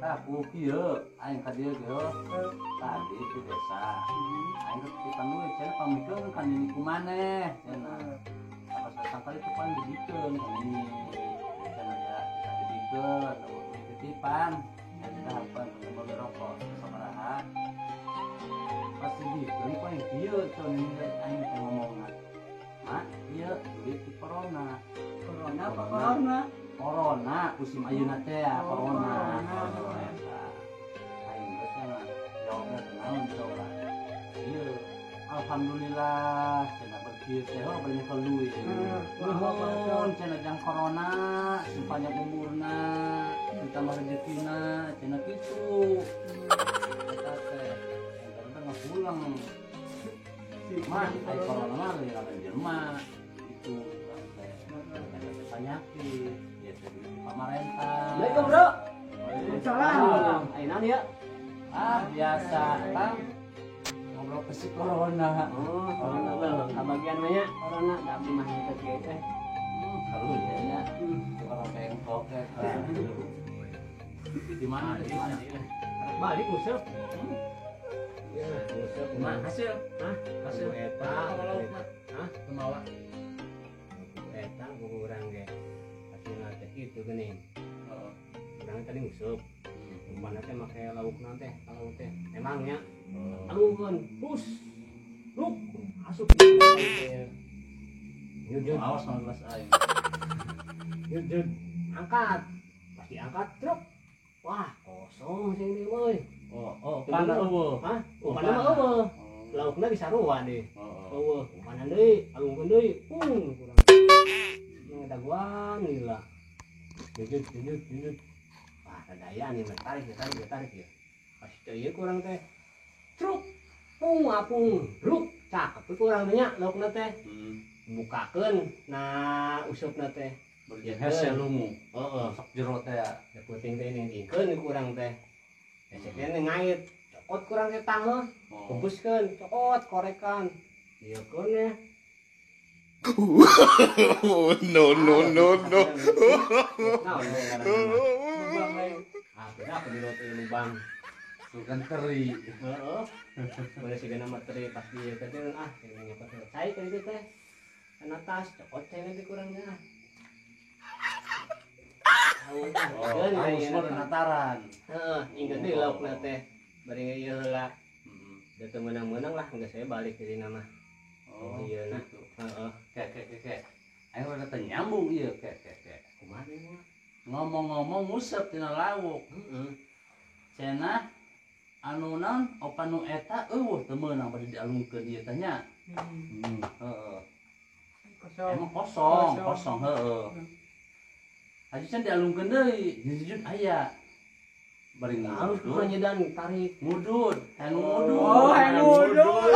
Tah ku kieu aing ka dieu ge tadi di desa. Aing titipan duit cenah pamikeun ka nini ku maneh cenah. Pas datang kali itu pan dijikeun ka nini. Cenah ya dijikeun duit titipan. Jadi harapan meuli rokok sabaraha. Pas dijikeun ku aing kieu cenah aing teh ngomongna. Mak, ieu duit di corona. Corona apa corona? Corona musim ayeuna teh ya, Oh, corona. corona. Eta. Aing geus cenah jawabna teh naon coba. Ieu alhamdulillah cenah berkieu teh oh bari nyekel duit. Nuhun cenah jang corona, sing panjang umurna, ditambah rezekina, cenah kitu. Eta teh eta teh ngapulang. Mah, ai corona mah leuwih rame jelema gitu urang teh. Eta teh penyakit, ieu teh duit pamarentah. Assalamualaikum, Bro. Waalaikumsalam. Ayo naon ya? Ah, biasa, Kang. Ngobrol ke si corona. Oh, corona beuh, kabagian mah nya corona da abdi mah henteu kieu teh. Karunya nya. Orang bengkok eta. Di mana? Di mana? Balik nguseup. Ya, nguseup Mah, mah. hasil. Hah? Hasil. Eta. Kalau mah. Hah? Kemawa. Eta urang ge. Hasilna teh kitu geuning. Oh. Urang tadi nguseup. Umpan teh make laukna teh, kalau teh emang nya. Oh. Alungkeun, hus. Luk, asup. Yuk, Awas sama gelas aing. yuk, yuk. Angkat. Pasti angkat truk. Wah, kosong sing ini euy. Oh, oh, pana eueuh. Hah? Oh, Umpan mah eueuh. Oh. Laukna disarua deh. Oh. Eueuh, umpanan deui, alungkeun deui. Pung kurang. Ngedaguan lila. Jujut, jujut, jujut. Wah, dadayaan ieu mah tarik, tarik, tarik ya. Pas teu ieu kurang teh. Truk. Pung apung, ruk. Cakep teh kurang teh nya laukna teh. Bukakeun na usupna teh. Berjen hese lungu. Heeh. Sok jero teh ya. Da puting teh ningtingkeun kurang teh. Hese teh ngait. Cokot kurang teh tangeuh. Oh. Kubuskeun, cokot korekan. Ieu keun ya. Oh, no, no, no, no. Naon we ngaranna? Lubang lain. Ah, beda aku di laut ieu lubang. Sugan teri. Heeh. Boleh sigana mah teri pas di ieu teh ah, sigana nyokot teh. Cai ka ditu teh. Kana tas cokot cai nanti kurangnya. Oh, Keun haus mah nataran. Heeh, ingkeun deui laukna teh. Bari ieu heula. Da teu meunang-meunang lah, geus saya balik jadi nama. Oh, iya nah. gitu. Heeh. Kek kek kek kek. Aing rada teu nyambung ieu kek kek kek. Kumaha teh mah? Ngomong-ngomong nguseup tina lauk. Heeh. Cenah anu naon opan nu eta eueuh teu meunang bade dialungkeun ieu teh nya. Heeh. Kosong. Emang kosong, Kosong. kosong heeh. Haji can dialungkeun deui, jujur aya. Bari Harus ngudud. bukan nyedan tarik. Ngudud, hayang ngudud. Oh, hayang ngudud.